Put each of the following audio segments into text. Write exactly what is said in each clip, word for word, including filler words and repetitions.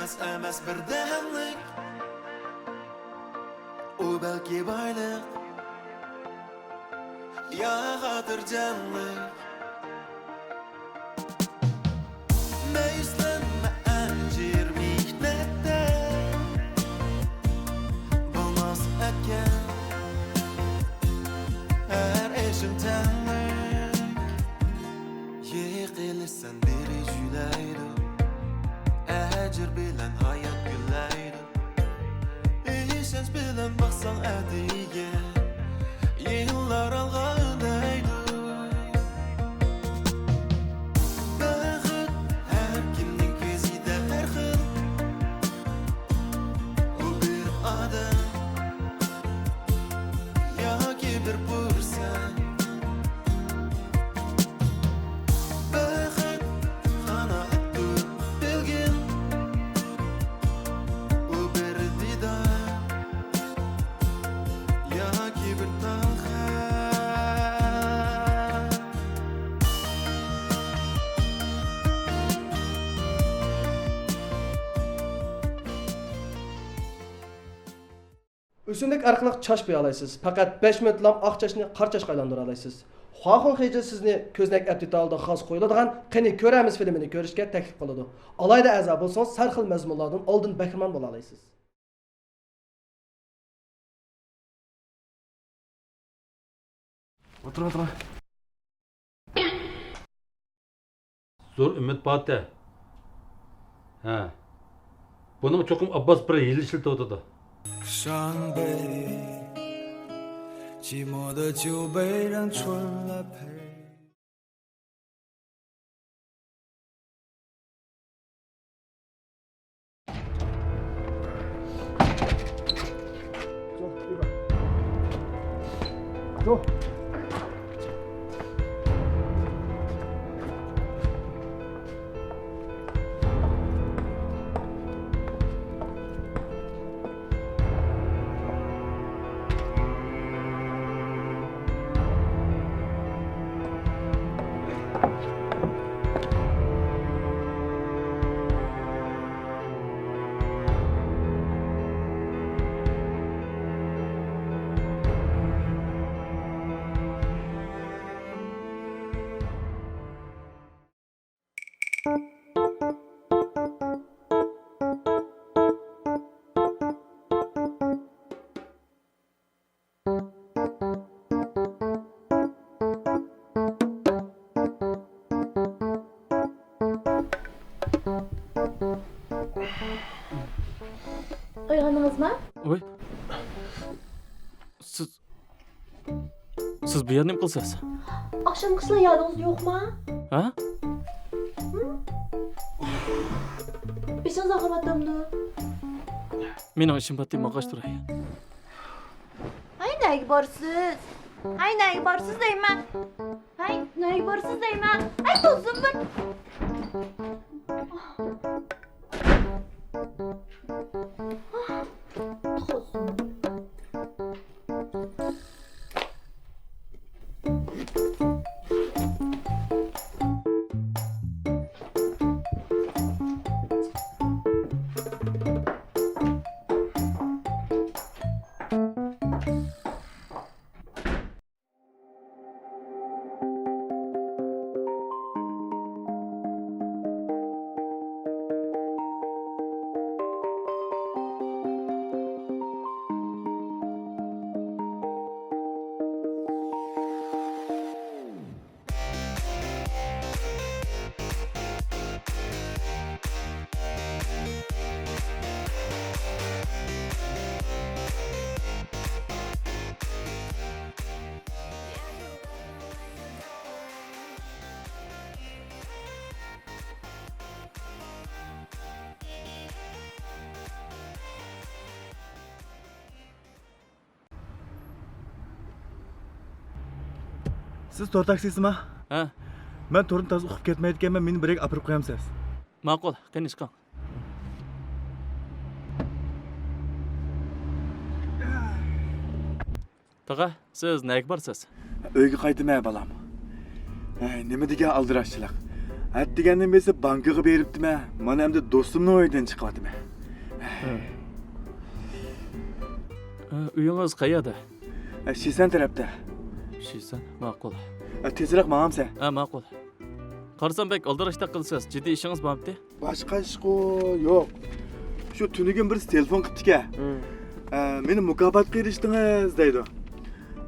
ئەمەس، ئەمەس بىردەملىك، ئۇ بەلكى بايلىق يا خاتىرجەملىك. مەيۈسلەنمە ئەجىر مېھنەتتە، بولماس ئەتكەن ھەر ئىشىڭ تەڭلىك. يىقىلىسەن بىرى جۈيلەيدۇ، ئەجىر بىلەن ھايات گۈللەيدۇ. ئىشەنچ بىلەن باقساڭ ئەتىگە، يىللار ئالغا ئۈندەيدۇ. بەخت ھەر كىمنىڭ كۆزىدە ھەر خىل. ئۇ بىر ئادەم ياكى بىر پۇرسەت. بەخت قانائەتتۇر بەلگىم، ئۇ بىر دىدار ياكى بىر تال خەت. ئۆسۈملۈك ئارقىلىق چاچ بويالايسىز. پەقەت بەش مىنۇتلام ئاق چاچنى قارا چاچقا ئايلاندۇرالايسىز. خۇاخۇڭ خېجې سىزنى كۆزنەك ئەپتى ھالدا غاز قويۇلىدىغان قېنى كۆرەرمىز فىلىمىنى كۆرۈشكە تەكلىپ قىلىدۇ. ئالاھىدە ئەزا بولسىڭىز، ھەر خىل مەزمۇنلاردىن ئالدىن بەھرىمەن بولالايسىز. ئولتۇرۇڭ، ئولتۇرۇڭ. زور ئۈمىد بارتە. ھە. بۇنىڭ چوقۇم ئابباس بىر ھىيلە ئىشلىتىۋاتىدۇ. 上辈，寂寞的酒被人春来陪。 ئويغاندىڭىزمۇ؟ ۋاي. سىز، سىز بۇ يەردە نېمە قىلىسىز؟ ئاخشامقى ئىشلار يادىڭىزدا يوقما؟ ھە؟ ھە؟ بېشىڭىز ئاغرىۋاتامدۇ؟ مېنىڭ ئىشىم بار، ماڭغاچ تۇراي. ھەي، نەگە بارىسىز؟ ھەي، نەگە بارىسىز دەيمەن. ھەي، نەگە بارىسىز دەيمەن. ھەي، توسۇن بىر. توسۇن. سىز تور تاكسىسىما؟ ھە. مەن تورنى تازا ئۇقۇپ كەتمەيدىكەنمەن، مېنى بىر يەرگە ئاپىرىپ قويامسىز؟ ماقۇل، قېنى چىقىڭ. تاغا، سىز نەگە بارىسىز؟ ئۆيگە قايتىمەن، بالام. ھەي، نېمە دېگەن ئالدىراشچىلىق. ئەتىگەندىن بېسىپ بانكىغا بېرىپتىمەن. مانا ئەمدى دوستۇمنىڭ ئۆيىدىن چىقىۋاتىمەن. ھە. ھە، ئۆيىڭىز قەيەردە؟ ھە، شىسەن تەرەپتە. شىسەن، ماقۇل. ھە، تېزرەك ماڭامسەن؟ ھە، ماقۇل. قارىسام بەك ئالدىراشتەك قىلىسىز. جىددىي ئىشىڭىز بارمىتى؟ باشقا ئىشقۇ يوق. شۇ تۈنۈگۈن بىرسى تېلېفون قىپتىكەن. ھە، مېنى مۇكاپاتقا ئېرىشتىڭىز دەيدۇ.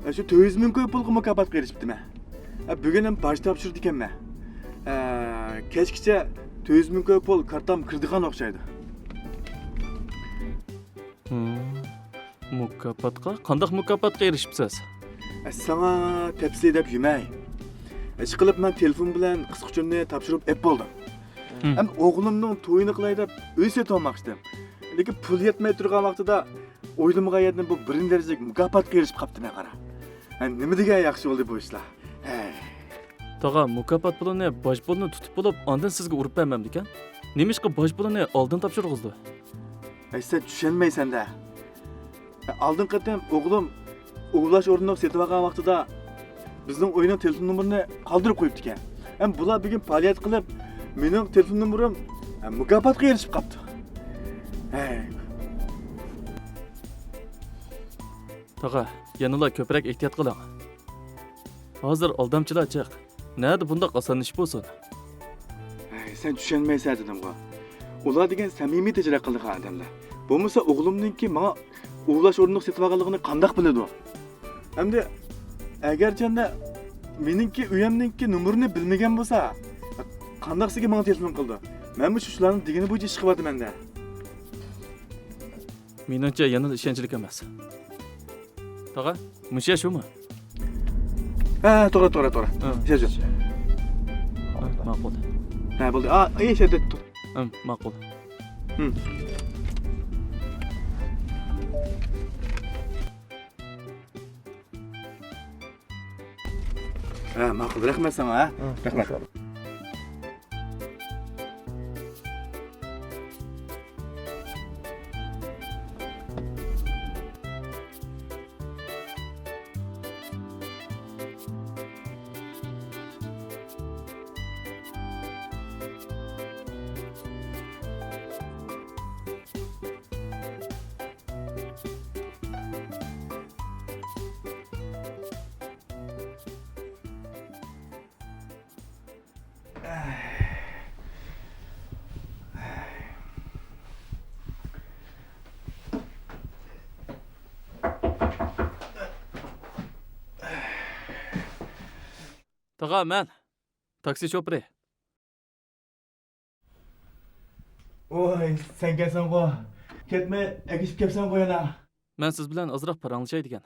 ھە، شۇ تۆت يۈز مىڭ كوي پۇلغا مۇكاپاتقا ئېرىشىپتىمەن. ھە، بۈگۈن ھەم باج تاپشۇرىدىكەنمەن. ھە، كەچكىچە تۆت يۈز مىڭ كوي پۇل كارتامغا كىرىدىغان ئوخشايدۇ. ھىم، مۇكاپاتقا؟ قانداق مۇكاپاتقا ئېرىشىپسىز؟ ئە، ساڭا تەپسىلىي دەپ يۈرمەي. ئىشقىلىپ، مەن تېلېفون بىلەن قىسقۇچۇمنى تاپشۇرۇپ ئېلىپ بولدۇم. ھىم. ئەمدى ئوغلۇمنىڭ تويىنى قىلاي دەپ ئۆي سېتىۋالماقچىدىم. لېكىن پۇل يەتمەي تۇرغان ۋاقتىدا ئويلىمىغان يەردىن بۇ بىرىنچى دەرىجىلىك مۇكاپاتقا ئېرىشىپ قاپتىمەن، قارا. ھە، نېمە دېگەن ياخشى بولدى بۇ ئىشلار. ھەي. تاغا، مۇكاپات پۇلىنى باج پۇلىنى تۇتۇپ بولۇپ، ئاندىن سىزگە ئۇرۇپ بەرمەمدىكەن؟ نېمىشقا باج پۇلىنى ئالدىن تاپشۇرغۇزدى؟ ھەي، سەن چۈشەنمەيسەن-دە. ئالدىنقى قېتىم ئوغلۇم ئۇۋۇلاش ئورنىنى سېتىۋالغان ۋاقتىدا بىزنىڭ ئۆينىڭ تېلېفون نومۇرىنى قالدۇرۇپ قويۇپتىكەن. ھەم بۇلار بۈگۈن پائالىيەت قىلىپ، مېنىڭ تېلېفون نومۇرۇم، ھە، مۇكاپاتقا ئېرىشىپ قاپتۇ. ھەي. تاغا، يەنىلا كۆپرەك ئېھتىيات قىلىڭ. ھازىر ئالدامچىلار جىق. نەدە بۇنداق ئاسان ئىش بولسۇن؟ ھەي، سەن چۈشەنمەيسەن دېدىمغۇ. ئۇلار دېگەن سەمىمىي تىجارەت قىلىدىغان ئادەملەر. بولمىسا ئوغلۇمنىڭكى ماڭا ئۇۋۇلاش ئورنىنى سېتىۋالغانلىقىنى قانداق بىلىدۇ؟ ئەمدى ئەگەرچەندە مېنىڭكى ئۆيەمنىڭكى نومۇرىنى بىلمىگەن بولسا، قانداق سىزگە ماڭا تېلېفون قىلىدۇ؟ مەنمۇ شۇ شۇلارنىڭ دېگىنى بويىچە ئىش قىلىۋاتىمەن-دە. مېنىڭچە يەنىلا ئىشەنچلىك ئەمەس. تاغا، مۇشۇ يەر شۇمۇ؟ ھە، توغرا، توغرا، توغرا. ھە. مۇشۇ يەر شۇ. ھە، ماقۇل. ھە، بولدى. ئا، ئى، شۇ يەردە تۇر. ھە، ماقۇل. ھىم. ھە، ماقۇل. رەھمەت ساڭا، ھە؟ ھە، رەھمەت. تاغا، مەن تاكسى شوپۇرى. ۋوي، سەنكەنسەنغۇ. كەتمەي ئەگىشىپ كەپسەنغۇ يەنە. مەن سىز بىلەن ئازراق پاراڭلىشاي دېگەن.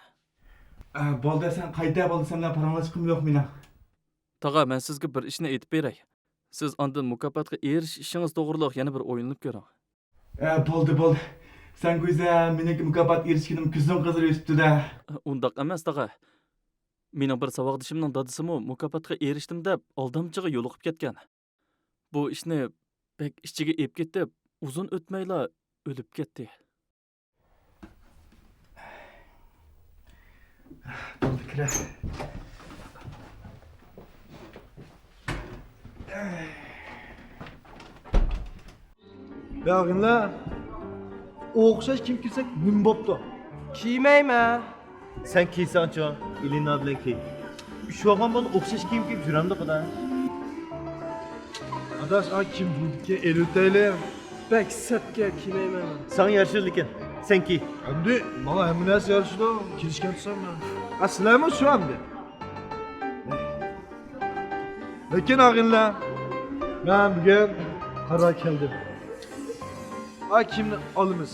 ئە، بولدى، سەن قايتە، بولدى، سەن بىلەن پاراڭلاشقۇم يوق مېنىڭ. تاغا، مەن سىزگە بىر ئىشنى ئېيتىپ بېرەي. سىز ئاندىن مۇكاپاتقا ئېرىشىشىڭىز توغرۇلۇق يەنە بىر ئويلىنىپ كۆرۈڭ. ئە، بولدى، بولدى. سەن كۆرسە، مېنىڭكى مۇكاپات ئېرىشكىنىم كۆزۈم قىزىرىۋېتىپتۇ-دە. ئۇنداق ئەمەس، تاغا. مېنىڭ بىر ساۋاقدىشىمنىڭ دادىسىمۇ مۇكاپاتقا ئېرىشتىم دەپ ئالدامچىغا يولۇقۇپ كەتكەن. بۇ ئىشنى بەك ئىچىگە ئېلىپ كېتىپ، ئۇزۇن ئۆتمەيلا ئۆلۈپ كەتتى. بولدى، كىرە. ياغىنلا، ئوخشاش كىيىم كىيسەك نېمە بوپتۇ؟ كىيمەيمەن. سەن كىيسەڭچۇ، ئېلىنا بىلەن كىي. ئۈچ بولغان بولۇپ ئوخشاش كىيىم كىيىپ يۈرەمدۇ قۇدا؟ ئاداش، ئا كىيىم بولدىكى ئېلىۋېتەيلى. بەك سەتكە، كىيمەيمەن مەن. ساڭا يارىشىدۇ لېكىن، سەن كىي. ئەمدى ماڭا ھەممە نەرسە يارىشىدۇ، كېلىشكەن تۇرسام مەن. ئا سىلەرمۇ شۇ ئەمدى. لېكىن ئاغىنىلەر، مەن بۈگۈن قارار كەلدىم. ئا كىيىمنى ئالىمىز.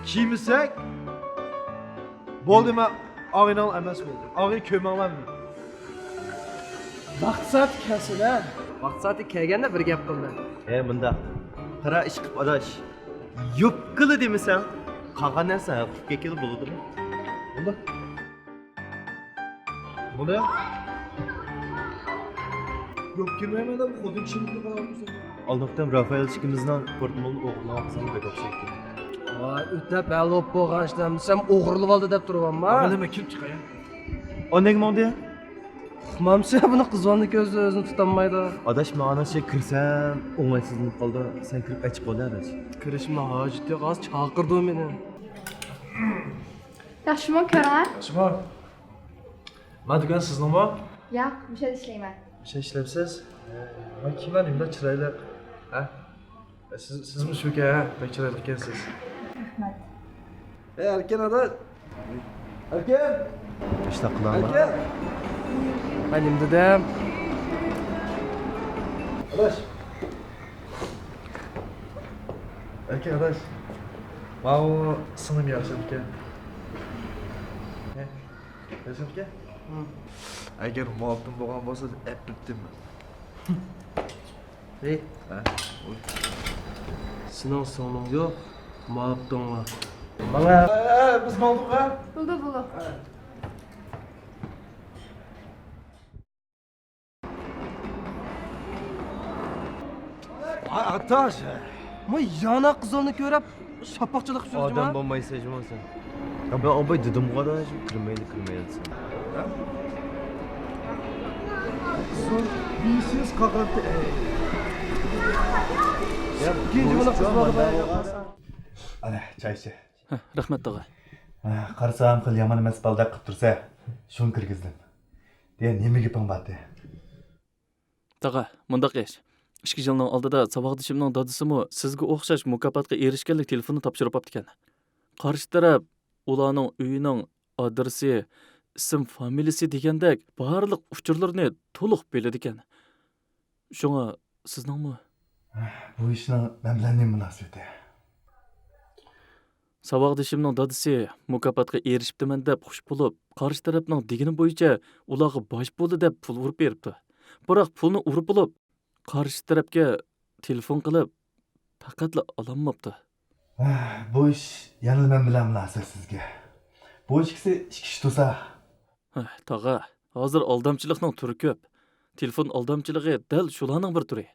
كىيمىسەك، بولدى، مەن ئاغىنىڭ ئەمەس بولدى. ئاغىنە كۆرمەڭلار مېنى. ۋاقىت سائىتى كەلسۇن ھە. ۋاقىت سائىتى كەلگەندە بىر گەپ قىلىمەن. ھە، مۇنداق. قارا ئىشقىپ ئاداش. يوپكىلا دېمىسەڭ، قالغان نەرسە ھەل قىلىپ كەتكىلى بولىدۇ. بولدى. بۇنى يوق كىرمەيمەن دەپ خوتۇن كىشىنى قىلىپ قالغان. ئالدىن قېتىم رافائېل ئىككىمىزنىڭ پورتموننى ئوغرىلىغان قىزنىڭ بەك ئوخشايتتى. ۋاي، ئۆتەپ ھەل بولۇپ بولغان ئىشلار دېسەم ئوغرىلىۋالدى دەپ تۇرۇۋالما. ئاغىنىم، كىرىپ چىقاي. ئاندىن ماڭدى. ئۇقمامسىز، بۇنى قىز بالىنىڭ كۆزى ئۆزىنى تۇتالمايدۇ. ئاداش، مەن ئانا شۇ كىرسەم ئوڭايسىزلىنىپ قالدى. سەن كىرىپ ئاچىقىپ بول ئاداش. كىرىشىمنىڭ ھاجىتى يوق، ھازىر چاقىرىدۇ مېنى. ياخشىمۇ كۆرۈڭە؟ ياخشىمۇ؟ ما دۇكان سىزنىڭمۇ؟ ياق، مۇشۇ يەردە ئىشلەيمەن. مۇشۇ يەردە ئىشلەمسىز؟ ما كىيىملەر نېمىنداق چىرايلىق. ھە؟ سىز، سىزمۇ شۇكەن، ھە؟ بەك چىرايلىق ئىكەنسىز. رەھمەت. ئەي، ئەركىن ئادا. ئەركىن! ئىشلار قىلامدۇ؟ ئەركىن! مەن نېمە دېدىم؟ ئاداش. ئەركىن ئاداش. ماۋۇ سىڭلىم ياخشىمىكەن؟ ھە؟ ياخشىمىكەن؟ ئەگەر مۇئاپتىم بولغان بولسا، ئەپلىتتىم. ھەي. ھە؟ سېنىڭ سىڭلىڭ يوق، مۇئاپتىڭ بار. ماڭا. ھە، بىز ماڭدۇق، ھە؟ بولدى، بولدى. ئاي، ئاتاش. ما يانا قىزىلنى كۆرۈپ، شاپاقچىلىق ئۈچۈن ئادەم بولمايسەن جۇمۇ سەن. يا، مەن ئاباي دېدىمغۇ ئاداش، كىرمەيلى، كىرمەيلى دېسەم. قىزىل بىسىز قاقاتتى. يا، ئىككىنچى بولۇپ قىز بالىغا. ئەنە، چاي ئىچە. ھە، رەھمەت، تاغا. ھە، قارىسام، خېلى يامان ئەمەس بالىدەك قىلىپ تۇرسا، شۇنى كىرگۈزدۈم. دېگەن نېمە گېپىڭ بار دە؟ تاغا، مۇنداق ئىش. ئىككى يىلنىڭ ئالدىدا ساۋاقدىشىمنىڭ دادىسىمۇ سىزگە ئوخشاش مۇكاپاتقا ئېرىشكەنلىك تېلېفوننى تاپشۇرۇپ ئاپتىكەن. قارشى تەرەپ ئۇلارنىڭ ئۆيىنىڭ ئادرېسى، ئىسىم فامىلىسى دېگەندەك بارلىق ئۇچۇرلىرىنى تولۇق بىلىدىكەن. شۇڭا سىزنىڭمۇ؟ بۇ ئىشنىڭ مەن بىلەن نېمە مۇناسىۋىتى؟ ساۋاقدىشىمنىڭ دادىسى مۇكاپاتقا ئېرىشىپتىمەن دەپ خۇش بولۇپ، قارشى تەرەپنىڭ دېگىنى بويىچە ئۇلارغا باج پۇلى دەپ پۇل ئۇرۇپ بېرىپتۇ. بىراق پۇلنى ئۇرۇپ بولۇپ، قارشى تەرەپكە تېلېفون قىلىپ، پەقەتلا ئالالماپتۇ. بۇ ئىش يەنىلا مەن بىلەن مۇناسىۋەتسىزگە. بۇ ئىككىسى ئىككى ئىش تۇرسا. ھە، تاغا، ھازىر ئالدامچىلىقنىڭ تۈرى كۆپ. تېلېفون ئالدامچىلىقى دەل شۇلارنىڭ بىر تۈرى.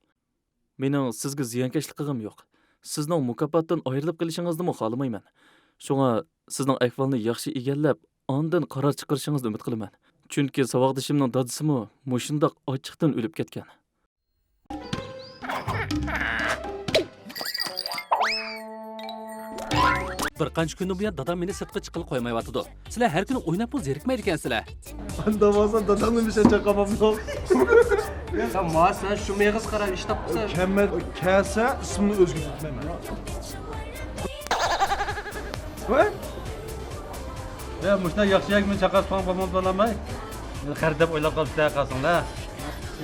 مېنىڭ سىزگە زىيانكەشلىك قىلغۇم يوق. سىزنىڭ مۇكاپاتتىن ئايرىلىپ قېلىشىڭىزنىمۇ خالىمايمەن. شۇڭا سىزنىڭ ئەھۋالنى ياخشى ئىگىلەپ، ئاندىن قارار چىقىرىشىڭىزنى ئۈمىد قىلىمەن. چۈنكى ساۋاقدىشىمنىڭ دادىسىمۇ مۇشۇنداق ئاچچىقتىن ئۆلۈپ كەتكەن. بىر قانچە كۈندىن بۇيان دادام مېنى سىرتقا چىققىلى قويمايۋاتىدۇ. سىلەر ھەر كۈنى ئويناپمۇ زېرىكمەيدىكەنسىلەر. ئانداق بولسا داداڭنى مىشەن چاقامامدۇ؟ يا ما، سەن شۇ مېغىز قارا ئىش تاپقىسەن. كەممەت كەلسە ئىسمىنى ئۆزگەرتىپ كېتىمەن. ۋاي. يا مۇشۇنداق ياخشى يەرگە مېنى چاقىرىپ قويغان بولمامدۇ ئالاماي؟ مېنى خەر دەپ ئويلاپ قاپسىلەر قالساڭلار.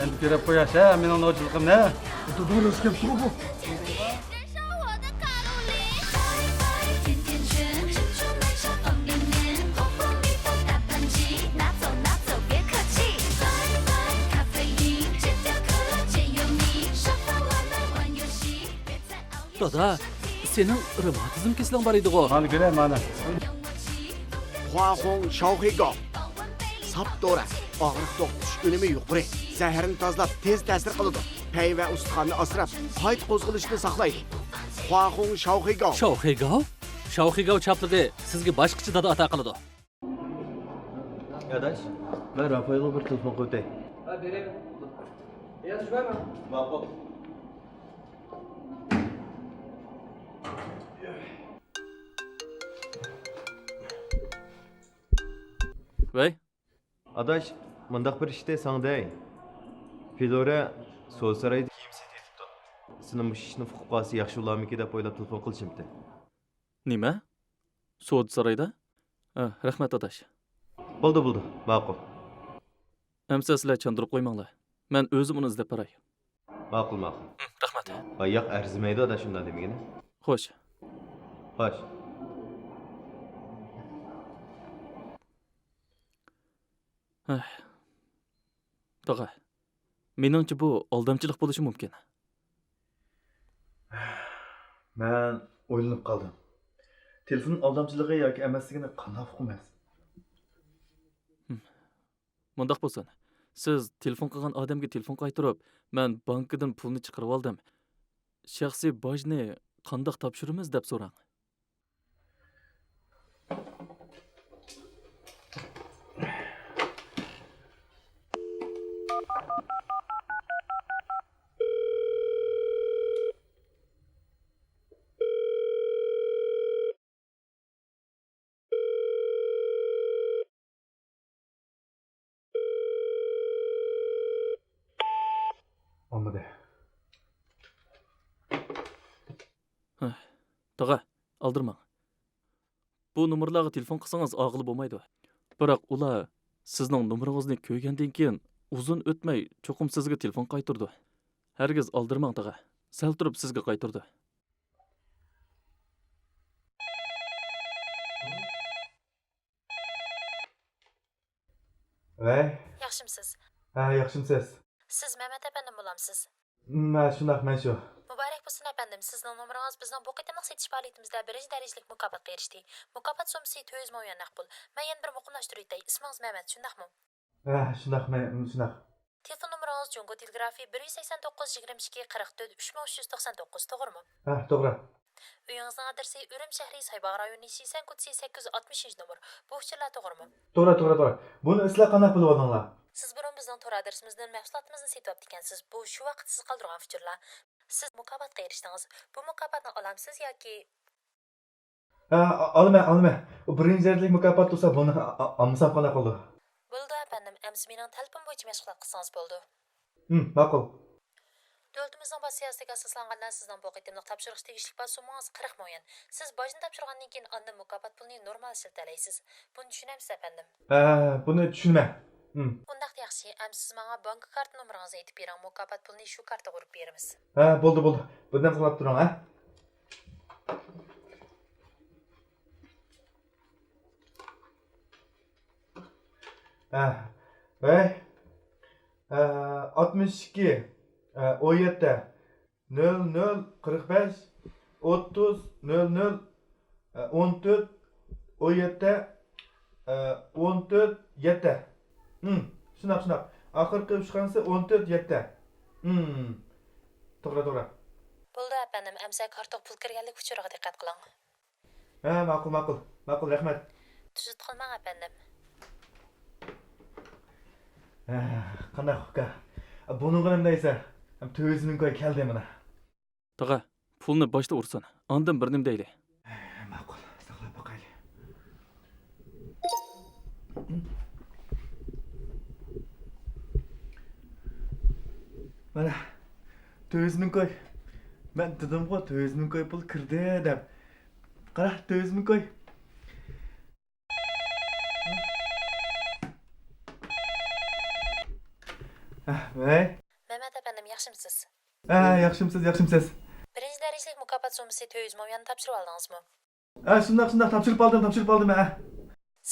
ئەمدى كۆرۈپ قوياش ھە، مېنىڭ نوچىلىقىمنى. داداڭ راست كەپتىغۇ بۇ. دادا، سېنىڭ رېۋماتىزم كېسىلىڭ بار ئىدىغۇ؟ مانا كۆرە، مانا. خۇاخۇڭ شاۋخېگاۋ. ساپ دورا. ئاغرىق توختىتىش ئۈنۈمى يۇقىرى. زەھەرنى تازىلاپ، تېز تەسىر قىلىدۇ. پەي ۋە ئۇستىخاننى ئاسراپ، قايتا قوزغىلىشنى ساقلايدۇ. خۇاخۇڭ شاۋخېگاۋ. شاۋخېگاۋ؟ شاۋخېگاۋ چاپلىرى سىزگە باشقىچە دادا ئاتا قىلىدۇ. ئاداش، مەن رافائېلغا بىر تېلېفون قىلىۋېتەي. ھە، بېرەي. ياز، جۇمەمە. ماقۇل. ۋەي. ئاداش، مۇنداق بىر ئىش دەي ساڭا دەي. فلورا سودا سارايدا كىيىم سېتىۋېتىپتۇ. سېنىڭ مۇشۇ ئىشنى ئۇقۇپ قالسا ياخشى بولارمىكىن دەپ ئويلاپ تېلېفون قىلىشىمتى. نېمە؟ سودا سارايدا؟ ھە، رەھمەت ئاداش. بولدى، بولدى، ماقۇل. ئەمسە سىلەر چاندۇرۇپ قويماڭلار. مەن ئۆزۈم ئۇنى ئىزدەپ باراي. ماقۇل، ماقۇل. ھىم، رەھمەت. ۋاي ياق، ئەرزىمەيدۇ ئاداش شۇنداق دېمىگىنى. خوش. خوش. ھەي. تاغا، مېنىڭچە بۇ ئالدامچىلىق بولۇشى مۇمكىن. مەن ئويلىنىپ قالدىم. تېلېفون ئالدامچىلىقى ياكى ئەمەسلىكىنى قانداق ئۇقىمىز؟ ھىم. مۇنداق بولسۇن، سىز تېلېفون قىلغان ئادەمگە تېلېفون قايتۇرۇپ، مەن بانكىدىن پۇلنى چىقىرىۋالدىم. شەخسىي باجنى قانداق تاپشۇرىمىز دەپ سوراڭ. ھە، تاغا، ئالدىرىماڭ. بۇ نومۇرلارغا تېلېفون قىلسىڭىز ئالغىلى بولمايدۇ. بىراق ئۇلار سىزنىڭ نومۇرىڭىزنى كۆرگەندىن كېيىن ئۇزۇن ئۆتمەي چوقۇم سىزگە تېلېفون قايتۇرىدۇ. ھەرگىز ئالدىرىماڭ تاغا. سەل تۇرۇپ سىزگە قايتۇرىدۇ. ۋەي. ياخشىمسىز؟ ھە، ياخشىمسىز؟ سىز مەمەت ئەپەندىم بولامسىز؟ ھە، شۇنداق، مەن شۇ. مۇبارەك بولسۇن ئەپەندىم، سىزنىڭ نومۇرىڭىز بىزنىڭ بۇ قېتىملىق سېتىش پائالىيىتىمىزدە بىرىنچى دەرىجىلىك مۇكاپاتقا ئېرىشتى. مۇكاپات سوممىسى تۆت يۈز مو يۈەن نەق پۇل. مەن يەنە بىر مۇقىملاشتۇرۇۋېتەي، ئىسمىڭىز مەمەت، شۇنداقمۇ؟ ھە، شۇنداق، مەن، شۇنداق. تېلېفون نومۇرىڭىز جۇڭگو تېلېگرافى بىر يۈز سەكسەن توققۇز، يىگىرمە ئىككى، قىرىق تۆت، ئۈچ مىڭ ئۈچ يۈز توقسان توققۇز، توغرىمۇ؟ ھە، توغرا. ئۆيىڭىزنىڭ ئادرېسى ئۈرۈمچى شەھىرى سايباغ رايونى شىسەن كوچىسى سەككىز يۈز ئاتمىش نومۇر. بۇ ئۇچۇرلار توغرىمۇ؟ توغرا، توغرا، توغرا. بۇنى ئىسلەپ قانداق بىلىۋالدىڭلار؟ سىز بۇرۇن بىزنىڭ تور ئادرېسىمىزدىن مەھسۇلاتىمىزنى سېتىۋاپتىكەنسىز. بۇ شۇ ۋاقىت سىز قالدۇرغان ئۇچۇرلار. سىز مۇكاپاتقا ئېرىشتىڭىز. بۇ مۇكاپاتنى ئالامسىز ياكى؟ ھە، ئا-، ئالىمەن، ئالىمەن. ئۇ بىرىنچى دەرىجىلىك مۇكاپات بولسا، بۇنى ئا-، ئا-، ئالمىسام قانداق بولىدۇ؟ بولىدۇ ئەپەندىم، ئەمسە مېنىڭ تەلىپىم بويىچە مەشغۇلات قىلسىڭىز بولىدۇ. ھىم، ماقۇل. دۆلىتىمىزنىڭ باج سىياسىتىگە ئاساسلانغاندا، سىزنىڭ بۇ قېتىملىق تاپشۇرۇققا تېگىشلىك باج سوممىڭىز قىرىق مو يۈەن. سىز باجنى تاپشۇرغاندىن كېيىن ئاندىن مۇكاپات پۇلىنى نورمال ئىشلىتەلەيسىز. بۇنى چۈشىنەمسىز ئەپەندىم؟ ھە، بۇنى چۈشىنىمەن. ھىم. ئۇنداقتا ياخشى، ئەمسە سىز ماڭا بانكا كارتا نومۇرىڭىزنى ئېيتىپ بېرىڭ، مۇكاپات پۇلىنى شۇ كارتىغا ئۇرۇپ بېرىمىز. ھە، بولدى، بولدى. بىردەم ساقلاپ تۇرۇڭ، ھە. ھە، ۋەي. ھە، ئاتمىش ئىككى، ھە، ئون يەتتە، نۆل نۆل قىرىق بەش، ئوتتۇز نۆل نۆل، ھە، ئون تۆت، ئون يەتتە، ھە، ئون تۆت يەتتە. ھىم، شۇنداق، شۇنداق. ئاخىرقى ئۈچ خانىسى ئون تۆت يەتتە. ھىم، توغرا، توغرا. بولدى ئەپەندىم، ئەمسە كارتىغا پۇل كىرگەنلىك ئۇچۇرىغا دىققەت قىلىڭ. ھە، ماقۇل، ماقۇل. ماقۇل، رەھمەت. تۈزۈت قىلماڭ ئەپەندىم. ھە، قانداق ئۇكا؟ بۇنىڭغا نېمە دەيسەن؟ تۆت يۈز مىڭ كوي كەلدى مانا. تاغا، پۇلنى باشتا ئۇرسۇن، ئاندىن بىر نېمە دەيلى. ھە، ماقۇل، ساقلاپ باقايلى. مانا، تۆت يۈز مىڭ كوي. مەن دېدىمغۇ، تۆت يۈز مىڭ كوي پۇل كىردى دەپ. قارا، تۆت يۈز مىڭ كوي. ھە، ۋەي. مەمەت ئەپەندىم، ياخشىمسىز؟ ھە، ياخشىمسىز، ياخشىمسىز؟ بىرىنچى دەرىجىلىك مۇكاپات سوممىسى تۆت يۈز مو يۈەننى تاپشۇرۇۋالدىڭىزمۇ؟ ھە، شۇنداق، شۇنداق، تاپشۇرۇپ ئالدىم، تاپشۇرۇپ ئالدىم، ھە.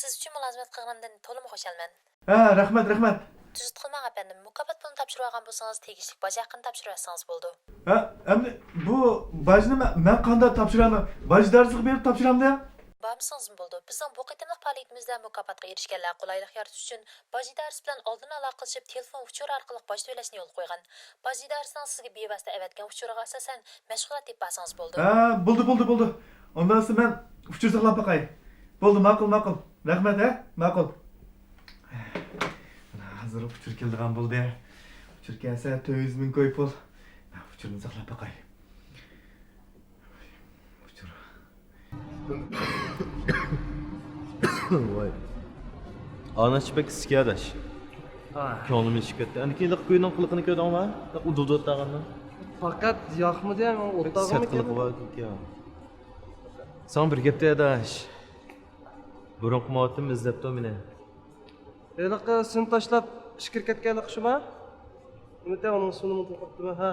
سىز ئۈچۈن مۇلازىمەت قىلغىنىمدىن تولىمۇ خۇشالمەن. ھە، رەھمەت، رەھمەت. تۈزۈت قىلماڭ ئەپەندىم، مۇكاپات پۇلىنى تاپشۇرۇۋالغان بولسىڭىز، تېگىشلىك باج ھەققىنى تاپشۇرۇۋەتسىڭىز بولىدۇ. ھە، ئەمدى بۇ باجنى مەن، مەن قانداق تاپشۇرامەن؟ باج ئىدارىسىگە بېرىپ تاپشۇرامدۇ؟ بارمىسىڭىزمۇ بولىدۇ. بىزنىڭ بۇ قېتىملىق پائالىيىتىمىزدە مۇكاپاتقا ئېرىشكەنلەر قولايلىق يارىتىش ئۈچۈن باج ئىدارىسى بىلەن ئالدىن ئالاقىلىشىپ، تېلېفون ئۇچۇرى ئارقىلىق باج تۆلەشنى يولغا قويغان. باج ئىدارىسىنىڭ سىزگە بىۋاسىتە ئەۋەتكەن ئۇچۇرىغا ئاساسەن، مەشغۇلات ئېلىپ بارسىڭىز بولىدۇ. ھە، بولدى، بولدى، بولدى. ئۇنداقسا مەن ئۇچۇر ساقلاپ باقاي. بولدى، ماقۇل، ماقۇل. رەھمەت، ھە؟ ماقۇل. ھازىر ئۇچۇر كېلىدىغان بولدى. ئۇچۇر كەلسە، تۆت يۈز مىڭ كوي پۇل. ئۇچۇرنى ساقلاپ باقاي. ئۇچۇر. ۋاي. ئاناچ بەك ئىسسىك ئاداش. ھا. كۆڭلۈم ئېچىپ كەتتى. ئەنە كېيىنلىقى كۆينىڭ قىلىقىنى كۆردۈڭمۇ؟ ئۇدۇلدۇ ئۆتەغاننى. پەقەت ياقمىدى، مەن ئولتۇرغىمۇ سەت قىلىقى كەلمىدى. بار ئىكەن. ساڭا بىر گەپ دەي ئاداش. بۇرۇنقى مۇئەللىم ئىزدەپتۇ مېنى. ھېلىقى سېنى تاشلاپ ئىچكىرى كەتكەنلىكى شۇما؟ ئۈمىد ئۇنىڭ سۇنى ئۇنتۇپ قاپتىمەن، ھە.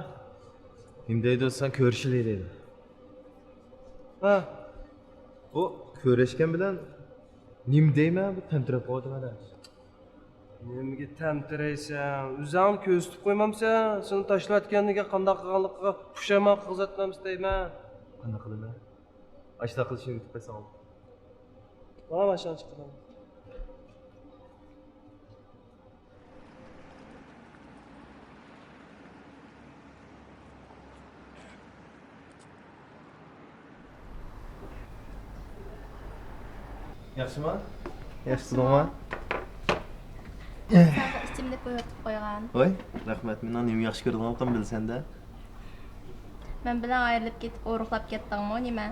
نېمە دەيدۇ، سەن كۆرۈشەيلى دەيدۇ. ھە. بۇ كۆرۈشكەن بىلەن نېمە دەيمەن، بۇ تەمتىرەپ قالدىم ھەدە. نېمىگە تەمتىرەيسەن؟ ئۆزۈڭنى كۆرسىتىپ قويمامسەن؟ سېنى تاشلاۋەتكەندىن كېيىن قانداق قىلغانلىقىغا پۇشايمان قىلغۇزاتمامسەن دەيمەن. قانداق قىلىمەن؟ ئاشۇنداق قىلىشنى ئۆگىتىپ قويساڭ. مانا ماشىنا چىقىدۇ. ياخشىما؟ ياخشى تۇردۇڭما؟ ساڭا ئىچىملىك قويۇۋېتىپ قويغان. ۋاي، رەھمەت، مېنىڭ نېمە ياخشى كۆرىدىغانلىقىمنى بىلىسەن-دە. مەن بىلەن ئايرىلىپ كېتىپ ئورۇقلاپ كەتتىڭمۇ نېمە؟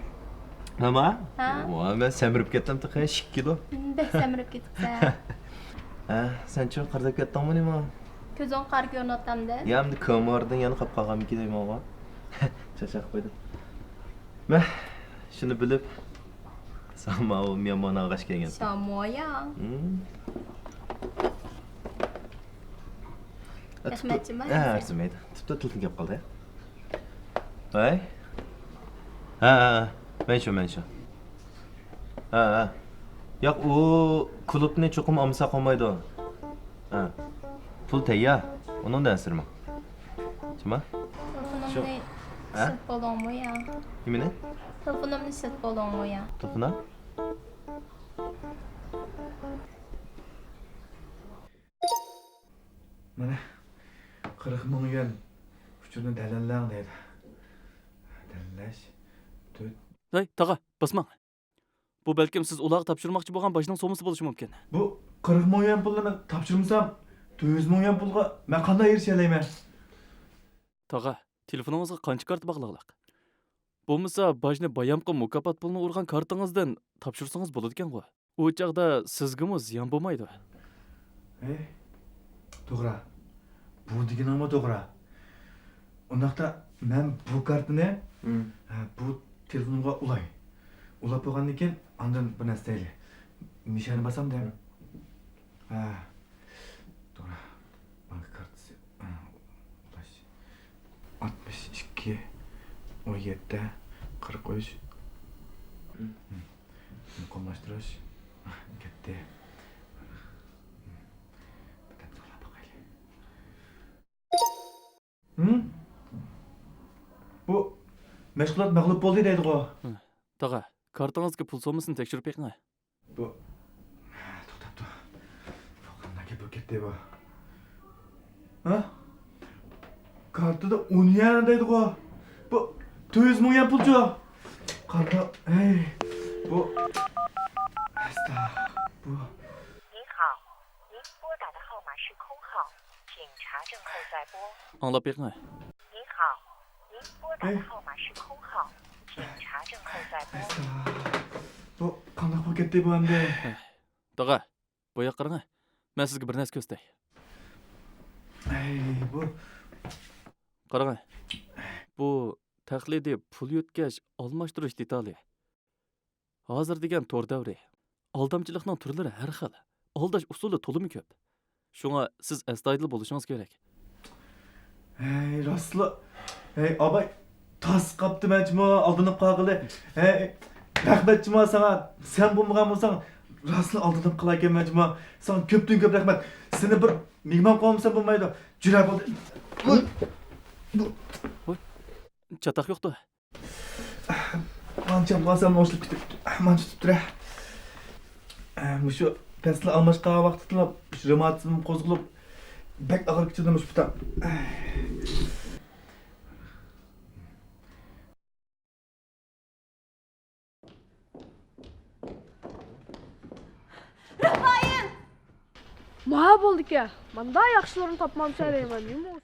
مەنما؟ ھە؟ ۋاي، مەن سەمرىپ كەتتىم تېخى، ئىككى كىلو. بەك سەمرىپ كېتىپسەن. ھە، سەنچۇ قارىداپ كەتتىڭمۇ نېمە؟ كۆزۈڭ قارا كۆرۈنۈۋاتامدۇ؟ يا، ئەمدى كۆمۈردىن يەنە قاپ قالغانمىكىن دەيمەنغۇ. چاچاق قويدۇم. مە، شۇنى بىلىپ، ساڭا ماۋۇ مېھمان ئالغاچ كەلگەن. شامۇيا. ھىم. ئە، تۇپتۇ-، رەھمەتچىما، ھە، ھەزرەت. ئەرزىمەيدۇ. تۇپتۇ تېلېفون كەپ قالدى. ۋاي. ھە، ھە، ھە. مەن شۇ، مەن شۇ. ھە، ھە. ياق، ئۇ كۇلۇبنى چوقۇم ئالمىساق بولمايدۇ. ھە. پۇل تەييار. ئۇنىڭدىن ئەنسىرىمەڭ. جۇما؟ تېلېفونۇمنى شۇ، ھە؟ ئىشلىتىپ بولدۇڭمۇ يا؟ نېمىنى؟ تېلېفونۇمنى ئىشلىتىپ بولدۇڭمۇ يا؟ تېلېفون؟ مانا، قىرىق مىڭ يۈەن ئۇچۇرنى دەلىللەڭ دەيدۇ. دەلىللەش. تۆت. ھەي، تاغا، باسماڭ. بۇ بەلكىم سىز ئۇلارغا تاپشۇرماقچى بولغان باجنىڭ سوممىسى بولۇشى مۇمكىن. بۇ قىرىق مىڭ يۈەن پۇلنى مەن تاپشۇرمىسام، تۆت يۈز مىڭ يۈەن پۇلغا مەن قانداق ئېرىشەلەيمەن؟ تاغا، تېلېفونىڭىزغا قانچە كارتا باغلىقلىق؟ بولمىسا، باجنى بايامقى مۇكاپات پۇلىنى ئۇرغان كارتىڭىزدىن تاپشۇرسىڭىز بولىدىكەنغۇ. ئۇ چاغدا سىزگىمۇ زىيان بولمايدۇ. ھەي، توغرا. بۇ دېگىنىڭمۇ توغرا. ئۇنداقتا مەن بۇ كارتىنى، ھە، بۇ تېلېفونۇمغا ئۇلاي. ئۇلاپ بولغاندىن كېيىن ئاندىن بىر نەرسە دەيلى. نىشاننى باسامدۇ؟ ھە. توغرا. بانكا كارتىسى. ھە، ئۇلاش. ئاتمىش ئىككى، ئون يەتتە، قىرىق ئۈچ. مۇقىملاشتۇرۇش. كەتتى. بىردەم ساقلاپ باقايلى. ھىم؟ بۇ مەشغۇلات مەغلۇپ بولدى دەيدىغۇ. ھە، تاغا، كارتىڭىزدىكى پۇل سوممىسىنى تەكشۈرۈپ بېقىڭ. بۇ، توختاپ تۇر. بۇ قانداق گەپ بولۇپ كەتتى بۇ؟ ھە؟ كارتىدا ئون يۈەن دەيدىغۇ. بۇ تۆت يۈز مىڭ يۈەن پۇلچۇ. قانداق؟ ھەي، بۇ، ئەستا، بۇ. 您好，您拨打的号码是空号，请查证后再拨。 ئاڭلاپ بېقىڭ. 您好，您拨打的号码是空号，请查证后再拨。 ئەستا. بۇ قانداق بولۇپ كەتتى بۇ ئەمدى؟ تاغا، بۇ ياققا قاراڭ. مەن سىزگە بىر نەرسە كۆرسىتەي. ئەي، بۇ. قاراڭ. بۇ تەقلىدىي پۇل يۆتكەش، ئالماشتۇرۇش دېتالى. ھازىر دېگەن تور دەۋرى. ئالدامچىلىقنىڭ تۈرلىرى ھەر خىل. ئالداش ئۇسۇلى تولىمۇ كۆپ. شۇڭا سىز ئەستايىدىل بولۇشىڭىز كېرەك. ھەي، راستلا. ھەي، ئاباي، تاس قاپتىمەن جۇمۇ، ئالدىنىپ قالغىلى. ھەي، رەھمەت جۇمۇ ساڭا. سەن بولمىغان بولساڭ، راستلا ئالدىنىپ قالاكەنمەن جۇمۇ. ساڭا كۆپتىن كۆپ رەھمەت. سېنى بىر مېھمان قويمىسام بولمايدۇ. جۈرە بولدى. ۋوي. چاتاق يوقتۇ. مانچە بارسام نوشلۇپ كېتىپتۇ. مانچە تۇتۇپ تۇرە. مۇشۇ پەسلى ئالماشقان ۋاقتىدىلا رېماتىزم قوزغىلىپ، بەك ئاغرىپ كېتىدۇ مۇشۇ پۇتۇم. رۇپايىم! ما بولدىكەن، ماندا ياخشىلىرىنى تاپمامسەن دەيمەن، نېمە؟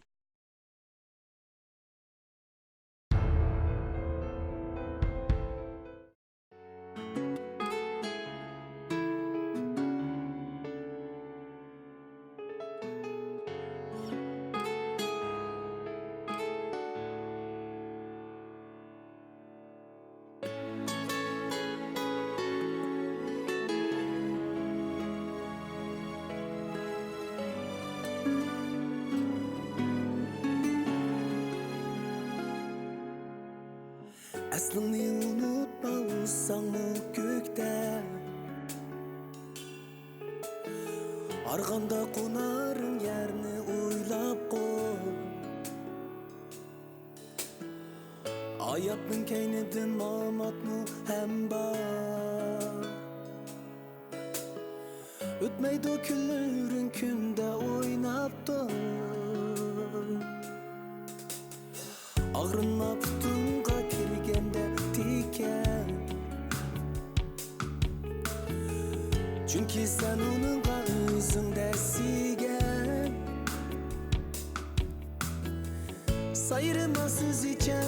ئەسلىڭنى ئۇنتۇپ ئاۋۇساڭمۇ كۆكتە، ئارغامدا قونار يەرنى ئويلاپ قوي. ھاياتنىڭ كەينىدىن ماماتمۇ ھەم بار. ئۆتمەيدۇ كۈنلىرىڭ كۈندە ئويناپ تۇر. ئاغرىنما پۇتۇڭغا كىرگەندە تىكەن. چۈنكى سەن ئۇنىڭغا ئۆزۈڭ دەرسىگەن. سايرىما سۆزىچە